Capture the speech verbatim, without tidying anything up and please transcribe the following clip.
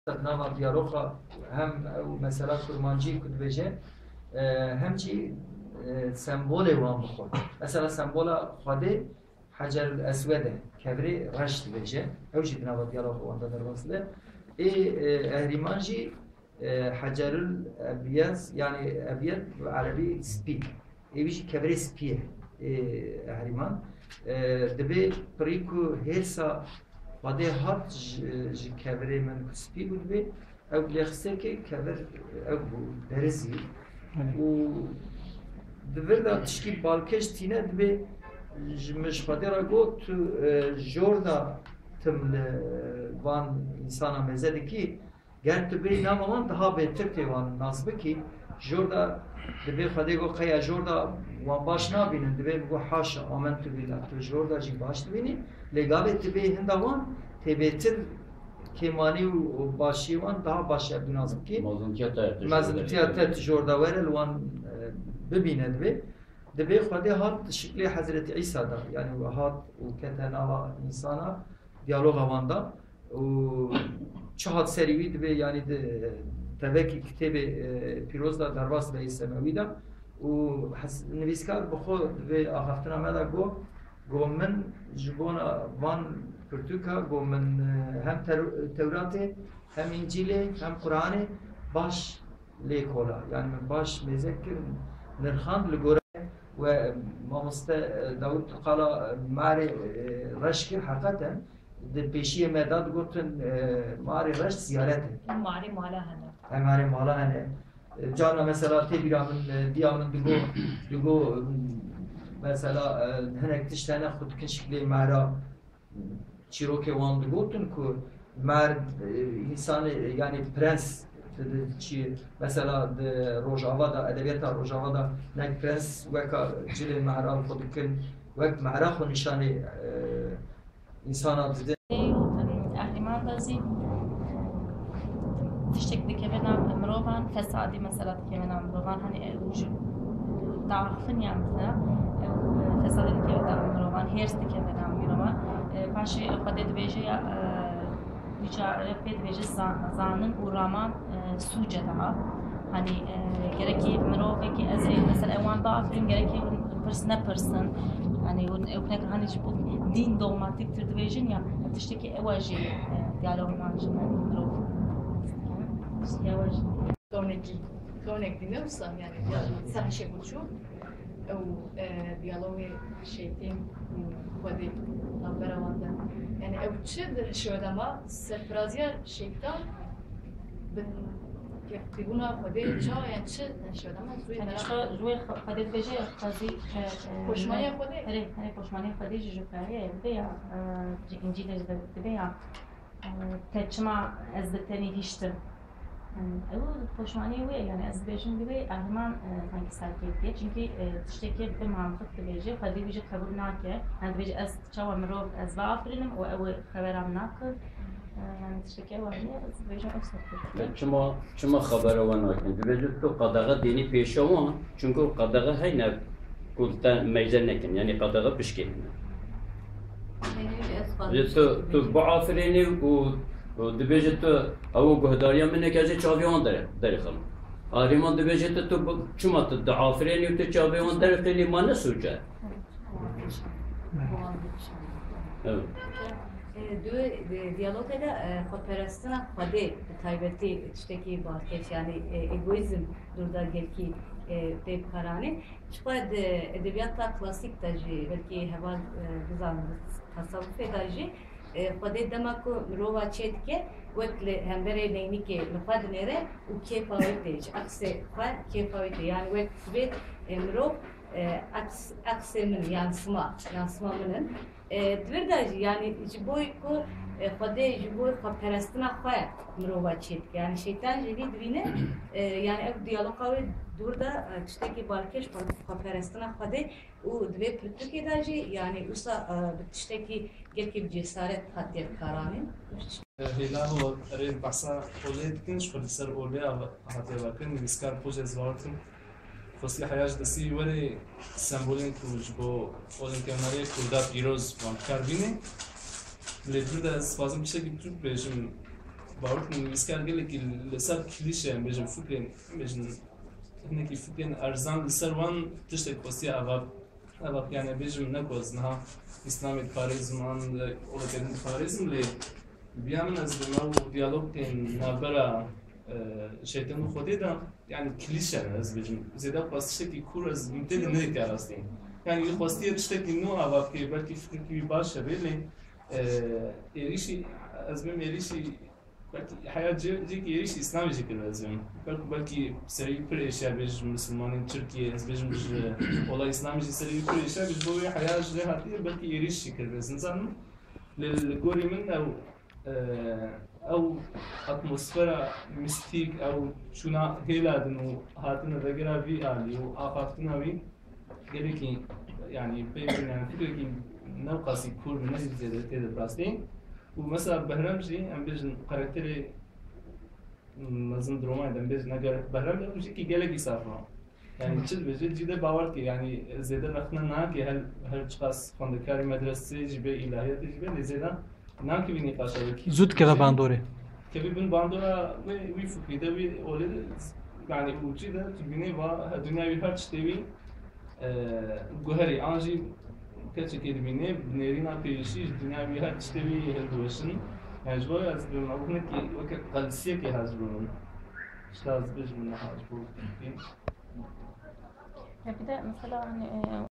Di nava diyaloga hem ew mesela kurmancî ku dibêje, e, hem jî, e, sembolê wan bi xwe. Mesela sembola Xwedê Hecerul Eswed e, kevirê reş dibêje. Ew jî di nava diyaloga wan de derbas dibe. Ê, e, Ehrîman jî, e, Hecerul Ebyez, yanî Ebyed bi erebî spî. Êvî jî kevirê spî ye, ê, Ehrîman. E, dibê pirî ku hêrsa Xwedê hat ji, ji kevirê min ku spî bû, dibê ew lêxistekê kevir ew bû, derizî. Belê. Û di vir de tişkî balkêş tîne, dibê ji min ji Xwedê re got, tu, e, jor de tim li van însana mêze dikî, ger tu bêyî nava wan, daha bêtir tê wan nas bikî. Jor de dibê Xwedê got, qey ez jor de wan baş nabînim, dibê min got, haşa, amentu billah, tu jor de jî baş dibînî, lê gavê tu bêyî hinda wan, tê bêtir kêmanî û, û başiyê wan daha baş e, tu nas bikî. Mezintiya te tu jor de Mezintiya were. Te tu jor de were, li wan, e, bibîne dibê. Dibê Xwedê hat şiklê Hezretî Îsa de, yanî hat û kete nava însana, diyaloga wan de. Û çi hat serî wî dibê, yanî di tevekî kitêbê, e, pîroz de, Derbas Beyê Semewî de. Û hes-, nivîskar bi xwe di vê axaftina me de got, got, min ji bona van pirtûka, got, min, e, hem ter-, Tewratê hem Încîlê hem Quranê baş lêkola. Yanî min baş mêze kir, nirxand li gore we mamoste, e, Dawud tu qala, e, marê, e, reş kir, heqeten di pêşiyê me de digotin, e, marê reş ziyaret e. Marê mala hene. Em marê mala hene. E, carna mesela tê bîra min, e, diya min digo, digo, mesela, e, hinek tişt hene xwe dikin şiklê mehra. Çîrokê wan digotin ku mer, e, însanê, yanî prens, di, di, çi, mesela di Rojava de, edebiyata Rojava de nek prens weka cilê mehra xwe dikin, wek mehra xwe nîşanê, e, însana didin. Ehrîman de zî tiştek dikeve nav mirovan, fesadî mesela dikeve nav mirovan. Hani, e, û ji daaxifin ya mesela, e, fesadî dikeve nav mirovan, hêrs dikeve nav mirovan. E, paşê Xwedê dibêje ya, e, wî carê pê dibêje zan-, zanin û raman, e, sûc e daha. Hani, e, gerekî mirovekî ez ê, mesela, ewan biafirim, gerekî hûn pirs nepirsin. Hani, hûn ew hinek, hani, ji bo dîn dogmatîk tir dibêjin ya, tiştekî ew e jî, e, diyalogê wan ji mirov. Ew e jî. Sonekî, sonek dîne wisa, yani, ya, sen şey bu şu, ew, e, diyalogê şeytên û Xwedê navbera wan de. Yani, ew çi di şewedama serfiraziya şeytan bin keftîbûna Xwedê ça, yani çi, yani şewedama zûyê Yani, merak. Ji xwe, ji wê xwe, Xwedê dibêje, qazî, e, e, Poşmaniya Xwedê? Herê, herê, poşmaniya Xwedê jî ji xwe heye, dibê ya, e, ji Încîlê jî de dibê ya, e, te çima ez bi tenê hiştim? E, ew poşmaniyê wê, yani ez dibêjim dibê Ehrîman, e, sanki serkêf diye. Çünkü, e, tiştekê bi mantiq dibêje, Xwedê wî jî qebûl nake. Yani dibêje ez çawa mirov ez biafirînim û ew ê xebera min nakin. E, yani tiştekê ew heye, ez dibêjim ew serkêf diye. Çima, çima xebera wan nakin? Dibêje tu qedexe dênî pêşe wan, çünkü qedexe heyne ku te meyze nekin, yani qedexe bişkênine. Ji tu, tu biafirînî û, û dibêje tu ew guhdariya min neke, ez ê çavê wan dere-, derêxim. Ehrîman dibêje tu, tu bi-, çima tu diafirînî û tu çavê wan derêxînî, ma ne sûc e? Evet. E, di, di diyalogê de, e, xweperestina Xwedê bi taybetî tiştekî balkêş, yani, e, egoîzm dûr de gelkî, e, tê bikaranîn. Ji xwe di edebiyata klasîk de jî belkî heval, e, bizanin, di tesewufê de jî, e, Xwedê dema ku mirova çê dike, wek li hemberê neynikê li xwe dinêre û kêfa wê tê, ji eqsê xwe kêfa wê tê. Yani wek divê, e, mirov, e, eqs-, eqsê min, yansıma, yansıma min in. E, di vir de jî, yani ji bo ku, e, Xwedê ji bo xweperestina xwe mirova çê dike. Yani şeytan jî vî dibîne, e, yani ev diyaloga wê dûr de, e, tiştekî balkêş xwe-, xweperestina Xwedê û di vê pirtûkê de jî, yani wisa, e, bi tiştekî gelkî bi cesaret hatiye bikaranîn. Hêla hol, erê, behsa olê dikin, ji xwe li ser olê hatiye vekirin, nivîskar Poce Zwartin. Xwestiye heya ji destî wî werê sembolên ku ji bo Olimpiyoneriya Kurda pîroz wan bi kar bînê. Lê di vir de ez dixwazim tiştekî biçûk bêjim. Bawer dikim nivîskar gelekî li ser klîşe, em bêjin fikrên, em bêjin hinekî fikrên erzan li ser wan tiştek xwestiye ava, ava, yani bêjim ne ku ez niha Îslamê diparêzim an olekê din diparêzim lê biya min ez dibim ew diyalogên navbera, e, şeytan û Xwedê de, yani klîşe ne ez bêjim. Zêde xwest tiştekî kûr ez min tê de nedîtiya rastî. Yani wî xwestiye tiştekî nû ava bike, belkî fikrekî wî baş hebe lê, e, êrîşî, ez bim êrîşî Belkî heya cê-, cêkî êrîşî Îslamê jî kiribe ez bêjim. Belkî, belkî serî pir êşiya bê ji misilmanên Tirkiyê, ez bêjim ji ola Îslamê jî serî pir êşiya bê ji bo wê heya ji lê hatiye belkî êrîş jî kiribe ez nizanim. Lê li gorî min ew, e, ew atmosfera mîstîk, ew çûna hêla din û hatina vegera vî alî û axaftina wî gelekî, yani pê yani fikrekî newqasî kûr ne zêde tê de rastî. Û mesela Behrem jî, em bêjin, karakterê mezin di romanê de em bêjin, eger Behrem de jî ki gelekî saf e. Yani çi dibêje, cî de bawer dike, yani zêde rexne nake her, her çiqas xwendekarê medresê jî be, îlahiyatê jî be, lê zêde nakevî nîqaşa wekî. Zû dikeve bandorê. Kevî bin bandora wê, wî fikrî de, wî olê de, yani û cî de tu bînê va, dinya wî her tiştê wî, e, guherî an jî keçekê dibînê, bi nêrîna pêşî ji dinya wî her tiştê wî hildiweşin. Yani ji bo ez dibim ew hinekî weke qelsiyekê hezir bû min. Tişta ez bêjim niha ji bo Tirkî. Ya bir de mesela hani, e,